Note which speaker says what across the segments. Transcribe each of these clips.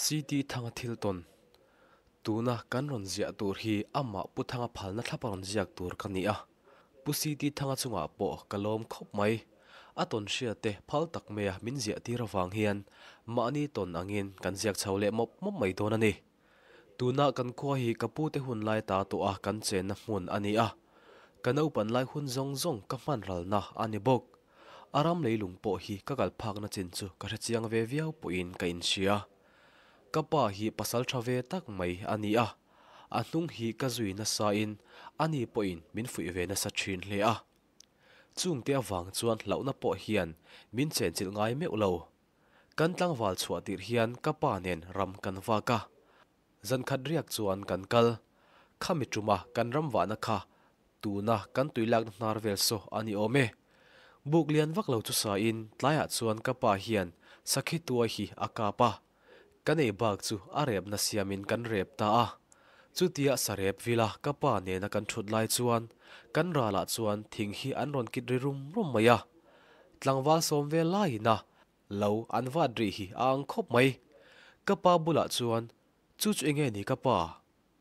Speaker 1: CT Thanga thil tawn tuna kan rawn ziah tur hi amah Pu Thanga phalna thlapa rawn ziak tur ka ni a. Pu CT Thanga chungah pawh ka lawm khawp mai. A tawn hria te phal tak maia min ziah tir avang hian mahni tawn angin kan ziak chho leh mawp mawp mai dawn a ni. Tuna kan khua hi ka pute hun lai ta tawh a kan chenna hmun a ni a. Ka naupan lai hun zawng zawng ka hman ralna a ni bawk. A ram leilung pawh hi ka kal phakna chin chu ka hrechiang ve viau pawhin ka inhria. Ka pa hi pasal tha ve tak mai a ni a, a hnung hi ka zui nasain ani pawhin min fuih ve nasa thin hle a. Chungte avang chuan hlauhna pawh hian min chenchilh ngai meuh lo. Kan tlangval chhuah tirh hian ka pa nen ram kan vak a. Zankhat riak chuan kan kal. Khami tuma kan ram vahna kha tuna kan tui lakna hnar vel saw a ni awm e. Buk lian vak lo chu sain tlaiah chuan ka pa hian sakhi tuai hi a kap a. Kan ei bak chu a repna siamin kan rep ta a. Chutia sarep vila ka pa nena kan thut lai chuan kan ralah chuan thing hi an rawn kit ri rum rum mai a. Tlangval sawm vel laiin a lo an vat rih hi a ang khawp mai. Ka pa bulah chuan, Chu chu enge ni ka pa?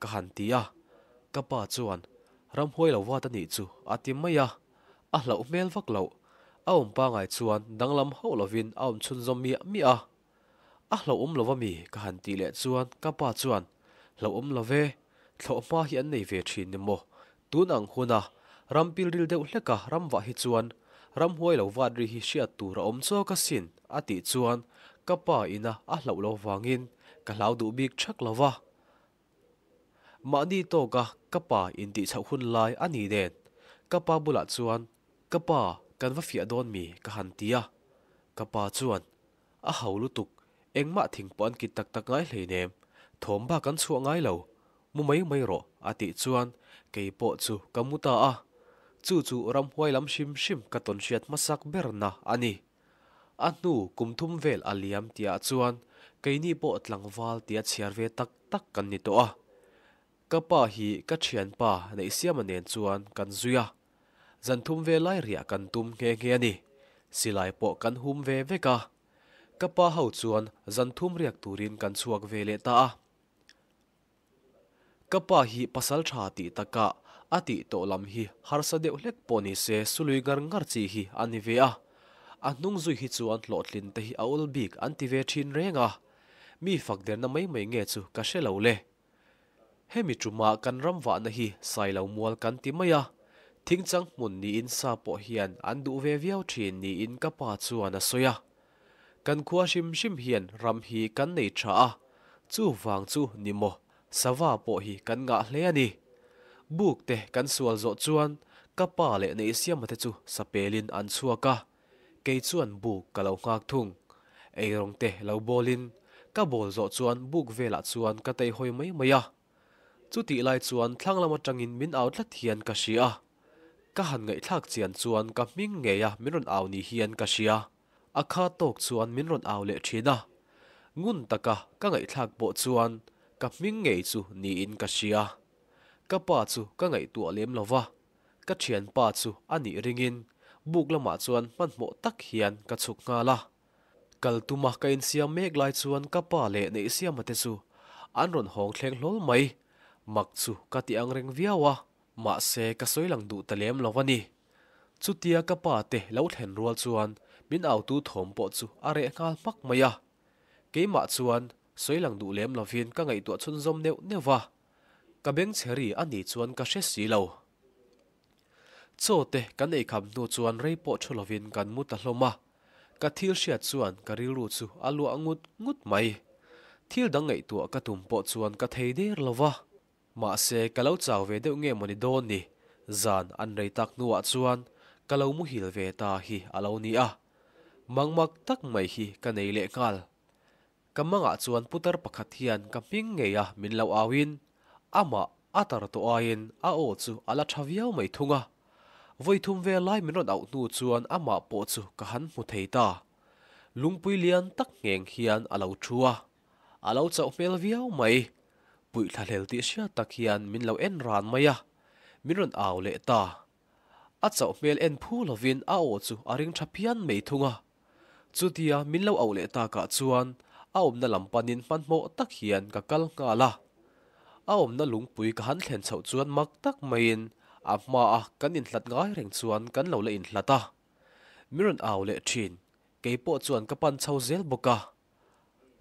Speaker 1: ka han ti a. Ka pa chuan, Ramhuai lo vat a nih chu a ti mai a. A hlauh hmel vak loh. A awm pangai chuan danglam hauh lovin a awm chhunzawm miah miah a. A hlauhawm lo ami? ka han tih leh chuan ka pa chuan, Hlauhawm lo ve, thlawh hma hi an nei ve thin ni maw? Tun ang huna ram pilril deuh hleka ram vah hi chuan ramhuai lo vat ri hi hriat tur a awm chawk asin a tih chuan ka pa ina a hlauh lo vangin ka hlau duh bik thak lo va. Mahni tawka ka pa intih chhoh hun lai a ni nen ka pa bulah chuan, Ka pa, kan va fiah dawn mi? ka han ti a. Ka pa chuan, A ho lutuk, engmah thing pawh an kit tak tak ngai hleinem, thawm bak an chhuah ngai lo, mu mai mai rawh a tih chuan kei pawh chu ka mu ta a. Chu chu ramhuai lam hrim hrim ka tawn hriat hmasak berna a ni. A hnu kum thum vel a liam tihah chuan keini pawh tlangval tia chhiar ve tak tak kan ni tawh a. Ka pa hi ka thianpa Neihsiama nen chuan kan zui a. Zan thum ve lai riah kan tum nghe nghe a ni. Silai pawh kan hum ve vek a. Ka pa ho chuan zan thum riak turin kan chhuak ve leh ta a. Ka pa hi pasal tha tih takah a tih tawh lam hi harsa deuh hlek pawh ni se sului ngar ngar chi hi a ni ve a. A hnung zui hi chuan hlawhtlin te hi a awl bik an ti ve thin reng a. Mi fak derna mai mai nge chu ka hre lo le. Hemi ṭuma kan ram vahna hi Sailo mual kan ti mai a, thingchang hmun niin sa pawh hian an duh ve viau ṭhin niin ka pa chuan a sawi a. Kan khua hrim hrim hian ram hi kan nei ṭha a, chuvang chu ni maw sava pawh hi kan ngah hle a ni. Buk te kan sual zawh chuan ka pa leh Neihsiama te chu sapelin an chhuak a, Kei chuan buk ka lo nghak thung. Eirawng te lo bawlin ka bawl zawh chuan buk velah chuan ka tei hawi mai mai a. Chutih lai chuan thlang lam atangin min au tlat hian ka hria a. Ka han ngaihthlak chian chuan ka hming ngei a min rawn au ni hian ka hria. A kha tawk chuan min rawn au leh thin a. Ngun taka ka ngaihthlak pawh chuan ka hming ngei chu niin ka hria. Ka pa chu ka ngaihtuah lem lo va. Ka thianpa chu a nih ringin buk lamah chuan hmanhmawh tak hian ka chhuk nghal a. Kal tuma ka insiam mek lai chuan ka pa leh Neihsiama te chu an rawn hawng thleng hlawl mai. Mak chu ka ti ang reng viau a, mahse ka sawi lang duh ta lem lo a ni. Chutia ka pa te lo thlen rual chuan min autu thawm pawh chu a reh nghal hmak mai a. Keimah chuan sawi lang duh lem lovin ka ngaihtuah chhunzawm neuh neuh va. Ka beng chhe ri a nih chuan ka hre si lo. Chaw te kan ei kham hnu chuan rei pawh thu lovin kan mu ta hlawm a. Ka thil hriat chuan ka rilru chu a luah ngut ngut mai. Thil dang ngaihtuah ka tum pawh chuan ka thei der lo va. Mahse ka lo chau ve deuh nge mawni dawn ni, zan an rei tak hnuah chuan ka lo muhil ve ta hi a lo ni a. Mangmak tak mai hi ka nei leh nghal. Ka mangah chuan putar pakhat hian ka hming ngei a min lo auin, amah a tar tawh aiin a aw chu a la tha viau mai thung a. Vawi thum vel lai min rawn auh hnu chuan amah pawh chu ka han hmu thei ta. Lungpui lian tak ngheng hian a lo thu a, a lo chauh hmel viau mai. Puih thlahlel tih hriat tak hian min lo en ran mai a, min rawn au leh ta. A chauh hmel en phu lovin a aw chu a ring tha phian mai thung a. Chutia min lo auh leh takah chuan a awmna lam panin hmanhmawh tak hian ka kal nghal a. A awmna lungpui ka han thlen chhoh chuan mak tak maiin a hmaa kan inhlat ngai reng chuan kan lo la inhlat a. Min rawn au leh thin, kei pawh chuan ka pan chho zel bawk a.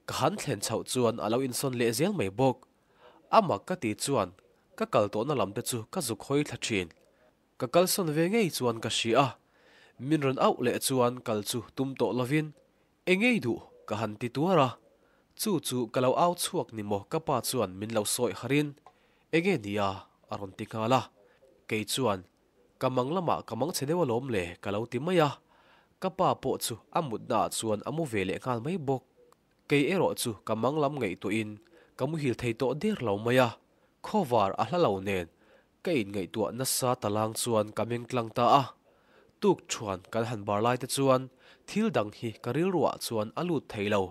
Speaker 1: Ka han thlen chhoh chuan a lo insawn leh zel mai bawk. A mak ka ti chuan ka kal tawhna lam te chu ka zuk hawi thla thin. Ka kalsawn ve ngei chuan ka hria a, min rawn auh leh chuan kal chu tum tawh lovin Eng ngei duh? ka han ti tuar a, chu chu ka lo au chhuak ni maw ka pa chuan min lo sawi harin Enge nia? a rawn ti nghal a, kei chuan Ka mang lamah ka mang chhe deuh alawm le ka lo ti mai a, ka pa pawh chu a mutna ah chuan a mu ve leh nghal mai bawk. Kei erawh chu ka mang lam ngaihtuahin ka muhil thei tawh der lo mai a, khawvar a hla lo nen Ka inngaihtuah nasa ta lang chuan ka meng tlang ta a, tuk thuan kan han bar lai te chuan thil dang hi ka rilruah chuan a lut thei lo.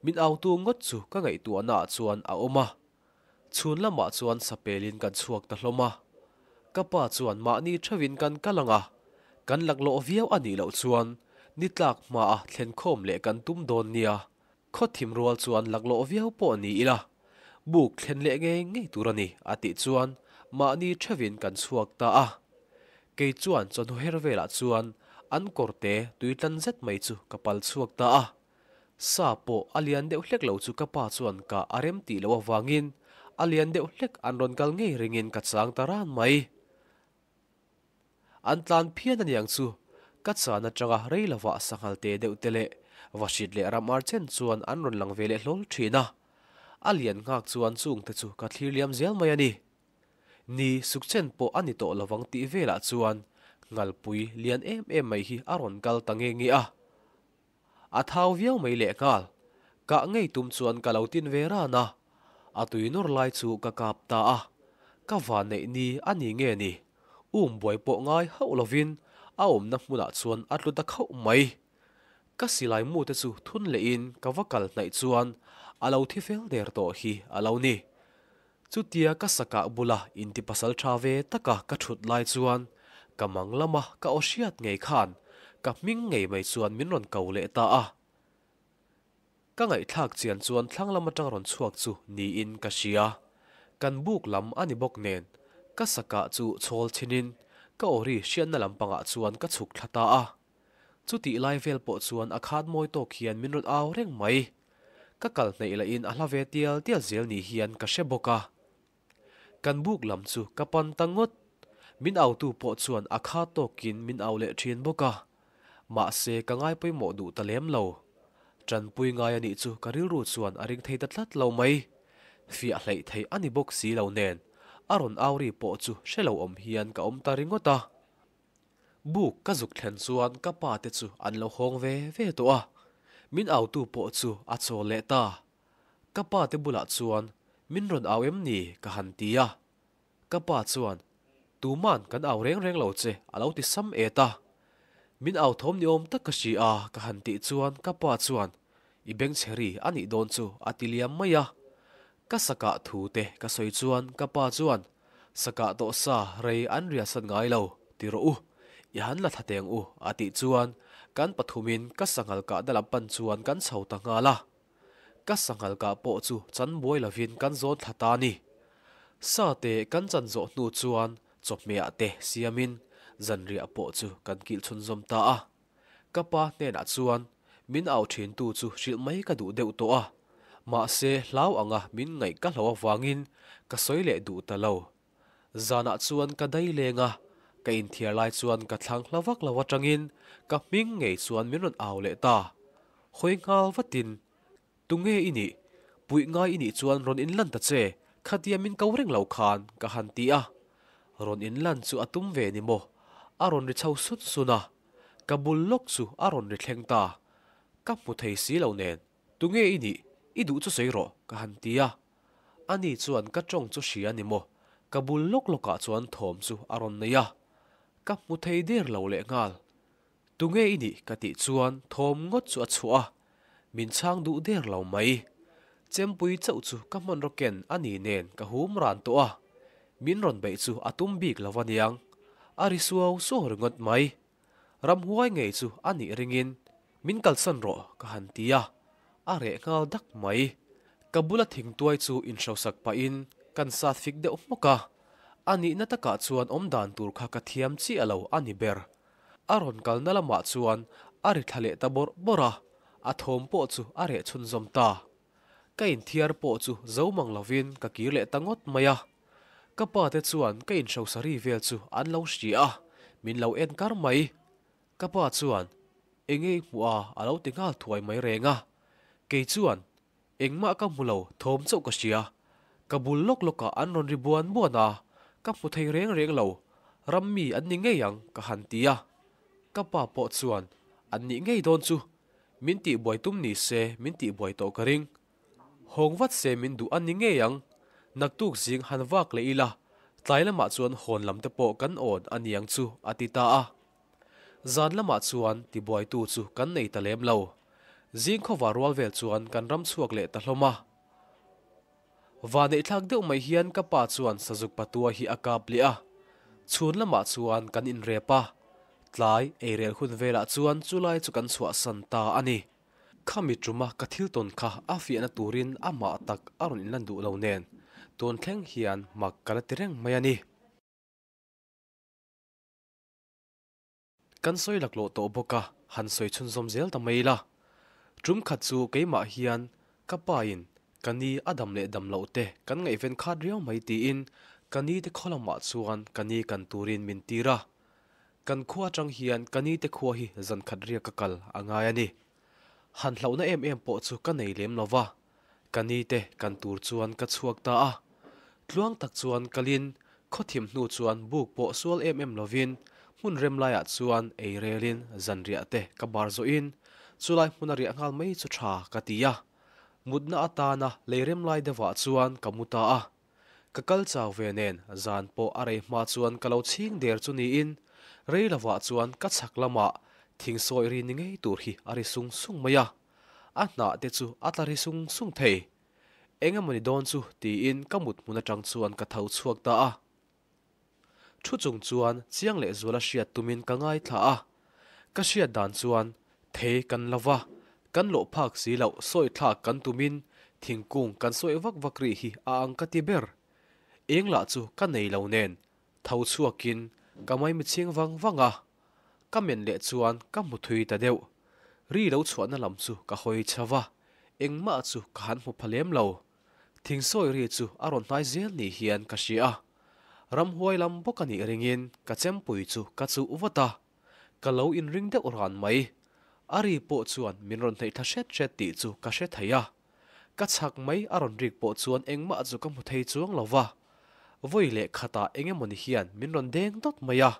Speaker 1: Min autu ngawt chu ka ngaihtuahna ah chuan a awm a. Chhun lamah chuan sapelin kan chhuak ta hlawm a. Ka pa chuan mahni theuhin kan kal ang a, kan laklawh viau a nih loh chuan ni tlak hmaa thlenkhawm leh kan tum dawn nia. Khaw thim rual chuan laklawh viau pawh ni ila, buk thlen leh ngei ngei tur a ni, a tih chuan mahni theuhin kan chhuak ta a. Kei chuan chawhnu her velah chuan an kawrte tui tlan zet mai chu ka pal chhuak ta a. Sa pawh a lian deuh hlek lo chu ka pa chuan ka a rem tih loh avangin a lian deuh hlek an rawn kal ngei ringin ka chang ta ran mai. An tlan phian aniang chu, ka chan atanga rei lovah sanghal te deuh te leh vahrit leh ram ar chen chuan an rawn lang ve leh hlawl thin a. A lian nghak chuan chung te chu ka thlir liam zel mai a ni. Ni, suk chen pawh a ni tawh lovang tih velah chuan ngalpui lian em em mai hi a rawn kal ta nge nge a. A thau viau mai lehnghal. Kah ngei tum chuan ka lo tin ve ran a, a tui nawr lai chu ka kap ta a. Ka van neih ni a ni nge ni? Um buai pawh ngai hauh lovin a awmna hmunah chuan a tlu ta khauh mai. Ka silai mu te chu thun lehin ka va kal hnaih chuan a lo thi fel der tawh hi a lo ni. Chutia ka sakah bula inti pasal tha ve taka ka thut lai chuan ka mang lama ka aw hriat ngei khan ka hming ngei mai chuan min rawn ko leh ta a. Ka ngaihthlak chian chuan thlang lam atang rawn chhuak chu niin ka hria. Kan buk lam a ni bawk nen ka sakah chu chhawl chhinin ka aw ri hriatna lampangah chuan ka chhuk thla ta a. Chutih lai vel pawh chuan a khat mawi tawk hian min rawn au reng mai. Ka kal hnaih lahin a hla ve tial tial zel ni hian ka hre bawk a. Kan buk lam chu ka pan ta ngawt. Min autu pawh chuan a kha tawkin min au leh thin bawk a. Mahse ka ngai pawimawh duh ta lem lo. Tanpui ngai a nih chu ka rilru chuan a ring thei ta tlat lo mai. Fiah hleih theih a ni bawk si lo nen a rawn au ri pawh chu hre lo awm hian ka awm ta ringawt a. Buk ka zuk thlen chuan ka pa te chu an lo hawng ve ve tawh a, min autu pawh chu a chawl leh ta. Ka pa te bulah chuan min rawn au em ni ka han ti a, ka pa chuan tuman kan au reng reng lo che a lo ti sam et a. Min au thawm ni awm tak ka hria a ka han tih chuan ka pa chuan i bengchhe ri a nih dawn chu a ti liam mai a. Ka sakah thu te ka sawi chuan ka pa chuan Sakah tawh sa rei an riahsan ngai lo, ti rawh u, i han la thla teng u, a tih chuan kan pathumin ka sanghal kah na lam pan chuan kan chho ta nghal a. Ka sanghal kah pawh chu chan buai lovin kan zawn thla ta a ni. Sa te kan chan zawh hnu chuan chawhmehah te siamin zanriah pawh chu kan kilh chhunzawm ta a. Ka pa hnenah chuan min au thintu chu hrilh mai ka duh deuh tawh a, mahse hlau anga min ngaih ka hlo avangin ka sawi leh duh ta lo. Zanah chuan ka dai leng a, ka inthiar lai chuan ka thlang hla vak lo atangin ka hming ngei chuan min rawn au leh ta. Hawi nghal vatin, Tunge i nih? Puih ngai i nih chuan rawn inlan ta che, khatia min ko reng lo khan, ka han ti a. Rawn inlan chu a tum ve ni maw? A rawn ri chho sun sun a. Ka bul lawk chu a rawn ri thleng ta. Ka hmu thei si lo nen, Tunge i nih? I duh chu sawi rawh, ka han ti a. Ani chuan ka tawng chu hria ni maw? Ka bul lawk lawkah chuan thawm chu a rawn nei a. Ka hmu thei der lo lehnghal. Tunge i nih ka tih chuan thawm ngawt chu a chhuah a, min chhang duh der lo mai. Chempui chauh chu ka hmanraw ken a ni nen ka hum ran tawh a, min rawn beih chu a tum bik lo aniang, a ri suau suau ringawt mai. Ramhuai ngei chu a nih ringin min kalsan rawh ka han ti a, a reh nghal dak mai. Ka bula thingtuai chu inhrosak pahin kan sat fik deuh hmawk a, a nihna takah chuan awmdan tur kha ka thiam chiah lo a ni ber. A rawn kalna lamah chuan a ri thla leh ta bawrh bawrh a, a thawm pawh chu a reh chhunzawm ta. Ka inthiar pawh chu zo mang lovin ka kir leh ta ngawt mai a. Ka pa te chuan ka inhrosa ri vel chu an lo hria a, min lo en kar mai. Ka pa chuan, Enge i hmuh a? a lo ti nghal thuai mai reng a. Kei chuan, Engmah ka hmu lo, thawm chauh ka hria. Ka bul lawk lawkah an rawn ri buan buan a, ka hmu thei reng reng lo. Ram mi an ni ngei ang, ka han ti a. Ka pa pawh chuan, An nih ngei dawn chu. Min tihbuai tum ni se, min tihbuai tawh ka ring. Hawng vat se min duh a ni ngei ang. Naktuk zing han vak leh ila, tlai lamah chuan hawn lam te pawh kan awn a niang chu, a ti ta a. Zan lamah chuan tibuaitu chu kan nei ta lem lo. Zing khawva rual vel chuan kan ram chhuak leh ta hlawm a. Vaneihthlak deuh mai hian ka pa chuan sazuk patua hi a kap leh a. Chhun lamah chuan kan inrep a. Tlai eirel hun velah chuan chulai chu kan chhuahsan ta a ni. Khami tuma ka thil tawn kha a fiahna turin amah tak a rawn inlan duh lo nen, tun thleng hian mak ka la ti reng mai a ni. Kan sawi laklawh tawh bawk a, han sawi chhunzawm zel ta mai ila. Tum khat chu keimah hian ka pain ka ni a dam leh dam loh te kan ngaihven khat riau mai tiin ka ni te khaw lamah chuan ka ni kan turin min tir a. Kan khua atang hian ka ni te khua hi zan khat riak ka kal a ngai a ni. Han hlauhna em em pawh chu ka nei lem lo va, ka ni te kan tur chuan ka chhuak ta a. Tluang tak chuan kalin khawthim hnu chuan buk pawh sual em em lovin hmun rem laiah chuan ei relin zanriah te ka bar zawhin chulai hmuna riah nghal mai chu tha ka ti a. Mutna atana lei rem lai deuhah chuan ka mu ta a. Ka kal chau ve nen zan pawh a rei hma chuan ka lo chhing der chu niin rei lovah chuan ka chhak lamah thing sawi ri ni ngei tur hi a ri sung sung mai a, a hnah te chu a tla ri sung sung thei. Eng emawni dawn chu tiin ka mut hmun atang chuan ka tho chhuak ta a. Thu chung chuan chiang leh zuala hriat tumin ka ngaithla a, ka hriat dan chuan thei kan lo va, kan lawh phak si loh sawi thlak kan tumin thingkung kan sawi vak vak rih hi a ang ka ti ber. Eng lah chu ka nei lo nen tho chhuakin ka maimichhing vang vang a, ka men leh chuan ka hmu thui ta deuh. Ri lo chhuahna lam chu ka hawi chho va, engmah chu ka han hmu pha lem lo. Thingsawi ri chu a rawn hnai zel ni hian ka hria a, ramhuai lam bawk a nih ringin ka chempui chu ka chuh vat a, ka lo inring deuh ran mai. A ri pawh chuan min rawn hnaih thla hret hret tih chu ka hre thei a, ka chhak mai a rawn rik pawh chuan engmah chu ka hmu thei chuang lo va, vawi leh khatah eng emawni hian min rawn deng dawt mai a,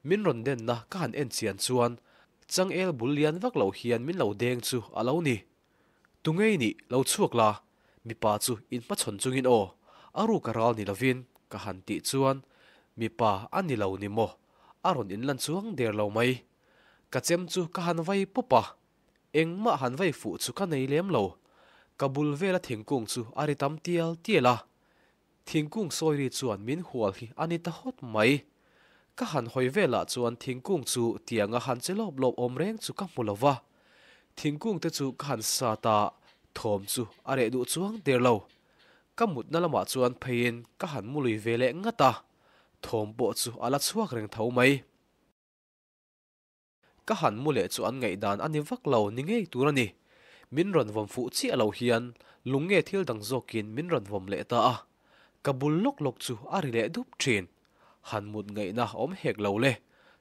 Speaker 1: min rawn denna ka han en chian chuan changel bul lian vak lo hian min lo deng chu a lo ni. Tu ngei nih lo chhuak la, mipa chu in hmachhawn chungin aw, a ruk a ral ni lovin ka han tih chuan mipa a ni lo ni maw, a rawn inlan chuang der lo mai. Ka chem chu ka han vai pawp a, engmah han vai fuh chu ka nei lem lo. Ka bul vela thingkung chu a ri tam tial tial a, Thingkung sawi ri chuan min hual hi a ni ta hawt mai. Ka han hawi velah chuan thingkung chu tianga han che lawp lawp awm reng chu ka hmu lo va. Thingkung te chu ka han sat a, thawm chu a reh duh chuang der lo. Ka mutna lamah chuan pheiin ka han mu lui ve leh ngat a, thawm pawh chu a la chhuak reng tho mai. Ka han mu leh chu an ngaihdan a ni vak lo ni ngei tur a ni. Min rawn vawm fuh chiah lo hian lung nge thil dang zawkin min rawn vawm leh ta a. Ka bul lawk lawk chu a ri leh dup thin. Han mut ngaihna awm hek lo le.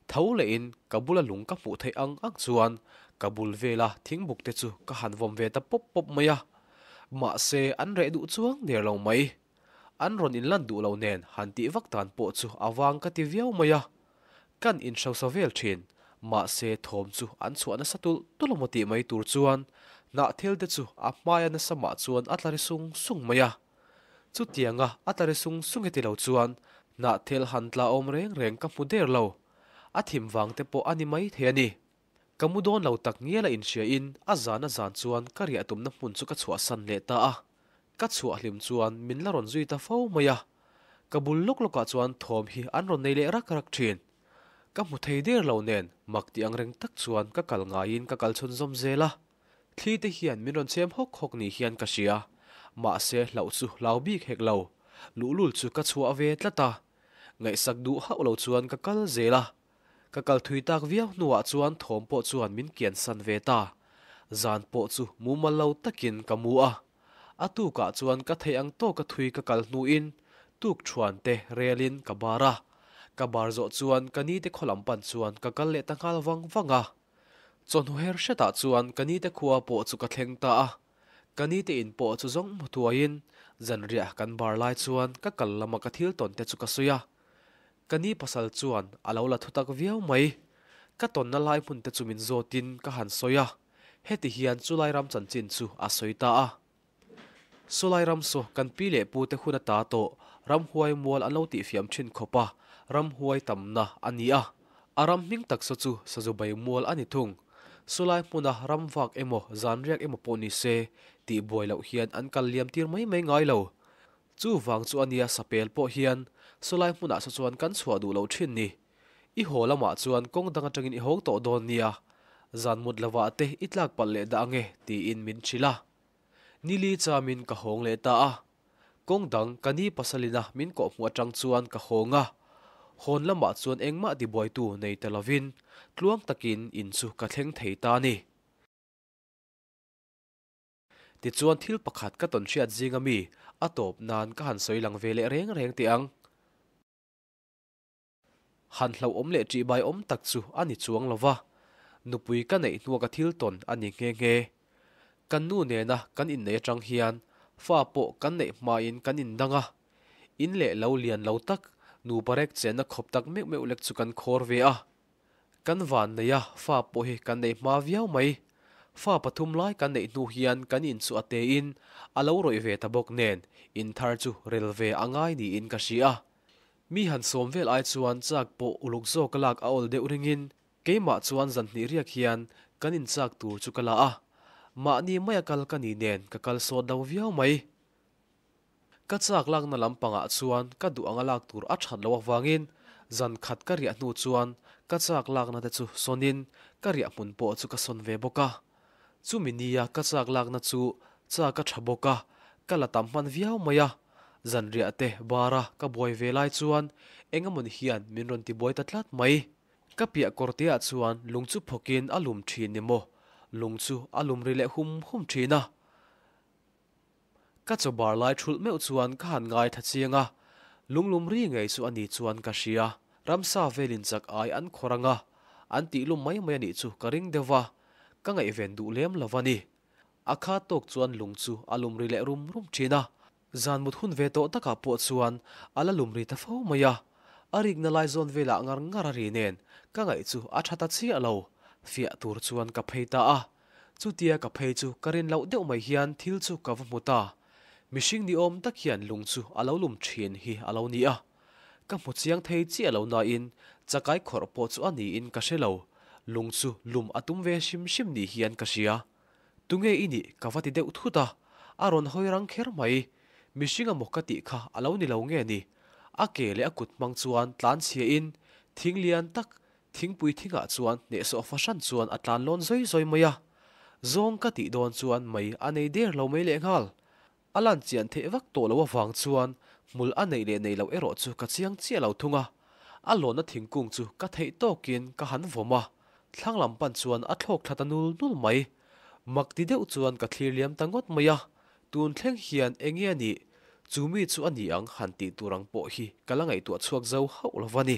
Speaker 1: Tho lehin ka bula lung ka hmuh theih ang ang chuan ka bul vela thingbuk te chu ka han vawm ve ta pawp pawp mai a. Mahse an reh duh chuang der lo mai. An rawn inlan duh lo nen han tih vak dan pawh chu a vang ka ti viau mai a. Kan inhrosa vel thin, mahse thawm chu an chhuah nasa tulh tulh emaw tih mai tur chuan hnahthel te chu a hmaia nasa mah chuan a tla ri sung sung mai a. Chutianga a tla ri sung sung heti lo chuan hnahthel han tla awm reng reng ka hmu der lo. A thim vang te pawh a ni mai thei a ni. Ka mu dawn lo tak ngial a inhriain a zan a zan chuan ka riah tumna hmun chu ka chhuahsan leh ta a. Ka chhuah hlim chuan min la rawn zui ta fo mai a, ka bul lawk lawkah chuan thawm hi an rawn nei leh rak rak thin. Ka hmu thei der lo nen mak tih ang reng tak chuan ka kal ngaiin ka kal chhunzawm zel a. Thli te hian min rawn chhem hawk hawk ni hian ka hria. Mahse hlauh chu hlau bik hek lo. Luhlul chu ka chhuah ve tlat a. Ngaihsak duh hauh lo chuan ka kal zel a. Ka kal thui tak viau hnuah chuan thawm pawh chuan min kiansan ve ta. Zan pawh chu mumal lo takin ka mu a. A tukah chuan ka theih ang tawka thui ka kal hnuin tuk thuan te relin ka bar a. Ka bar zawh chuan ka ni te khaw lam pan chuan ka kal leh ta nghal vang vang a. Chawhnu her hretah chuan ka ni te khua pawh chu ka thleng ta a. Ka ni te in pawh chu zawng hmu thuaiin zanriah kan bar lai chuan ka kal lama ka thil tawn te chu ka sawi a. Ka ni pasal chuan a lo la thutak viau mai. Ka tawnna lai hmun te chu min zawtin ka han sawi a. Heti hian chulai ram chanchin chu a sawi ta a. Sawlai ram saw kan pi leh pu te hun ata tawh ramhuai mual an lo tihfiam thin khawp a, ramhuai tamna a ni a. A ram hming tak saw chu Sazubai mual a ni thung. Sawlai hmuna ram vak emaw zanriak emaw pawh ni se tihbuai loh hian an kal liam tir mai mai ngai lo. Chuvang chu a nia sapel pawh hian sawlai hmunah saw chuan kan chhuah duh loh thin ni. I haw lamah chuan kawng dang atangin i hawng tawh dawn nia, zan mut lovah te i tlak palh leh dah ange tiin min hrilh a. Nili chamin ka hawng leh ta a. Kawng dang ka ni pasalina min kawhhmuh atang chuan ka hawng a. Hawn lamah chuan engmah tibuaitu nei ta lovin tluang takin in chu ka thleng thei ta a ni. Tichuan thil pakhat ka tawn hriat zinga mi a tawp nan ka han sawi lang ve leh reng reng teh ang. Han hlauhawm leh ṭihbai awm tak chu a ni chuang lo va, nupui ka neih hnua ka thil tawn a ni nghe nghe. Kan nu nena kan inneih aṭang hian fa pawh kan neih hmain kan indang a, in leh lo lian lo tak nupa rek chenna khawp tak meuh meuh lek chu kan khawr ve a. Kan van nei a, fa pawh hi kan nei hma viau mai. Fa pathum lai kan neih hnu hian kan in chu a tein a lo rawih ve ta bawk nen in thar chu rel ve a ngai niin ka hria. Mi han sawm vel ai chuan chak pawh uluk zawk a lak a awl deuh ringin keimah chuan zan hnih riak hian kan in chak tur chu ka la a. Mahni maia kal ka ni nen ka kal sawt lo viau mai. Ka chak lakna lampangah chuan ka duh anga lak tur a that loh avangin zan khat ka riah hnu chuan ka chak lakna te chu sawnin ka riah hmun pawh chu ka sawn ve bawk a. Chumi nia ka chak lakna chu chak a tha bawk a, ka la tam hman viau mai a. Zanriah te bara ka buai ve lai chuan engemawni hian min rawn tibuai ta tlat mai. Ka piah kawrteah chuan lung chu phawkin a lum thin ni maw? Lung chu a lum ri leh hum hum thin a. Ka chaw bar lai thulh meuh chuan ka han ngaithla chiang a, lunglum ri ngei chu a ni chuan ka hria. Ramsa velin chak ai an khawr ang a, an tih lum mai mai a nih chu ka ring deuh va, ka ngaihven duh lem lo va ni. A kha tawk chuan lung chu a lum ri leh rum rum thin a, zan mut hun ve tawh takah pawh chuan a la lum ri ta fo mai a. A rikna lai zawn velah ngar ngar a ri nen ka ngaih chu a tha ta chiah lo, fiah tur chuan ka phei ta a. Chutia ka phei chu ka rin loh deuh mai hian thil chu ka va hmu ta. Mihring ni awm tak hian lung chu a lo lum thin hi a lo ni a. Ka hmu chiang thei chiah lo nain chakai khawrh pawh chu a niin ka hre lo. Lung chu lum a tum ve hrim hrim ni hian ka hria. Tunge i nih ka va ti deuh thut a, a rawn hawi rang kher mai. Mihring amaw ka tih kha a lo ni lo nge ni? A ke leh a kut hmang chuan tlan chhia in thing lian tak Thingpui thingah chuan hnehsawh fahran chuan a tlan lawn zawi zawi mai a, zawng ka tih dawn chuan mei a nei der lo mai lehnghal. A lan chian theih vak tawh loh avang chuan hmul a neih leh neih loh erawh chu ka chiang chiah lo thung a, a lawnna thingkung chu ka theih tawkin ka han vawm a, thlang lam pan chuan a thlawk thla ta nul nul mai. Mak ti deuh chuan ka thlir liam ta ngawt mai a, tun thleng hian enge a nih? Chu mi chu a ni ang han tih tur ang pawh hi ka la ngaihtuah chhuak zo hauh lo va ni.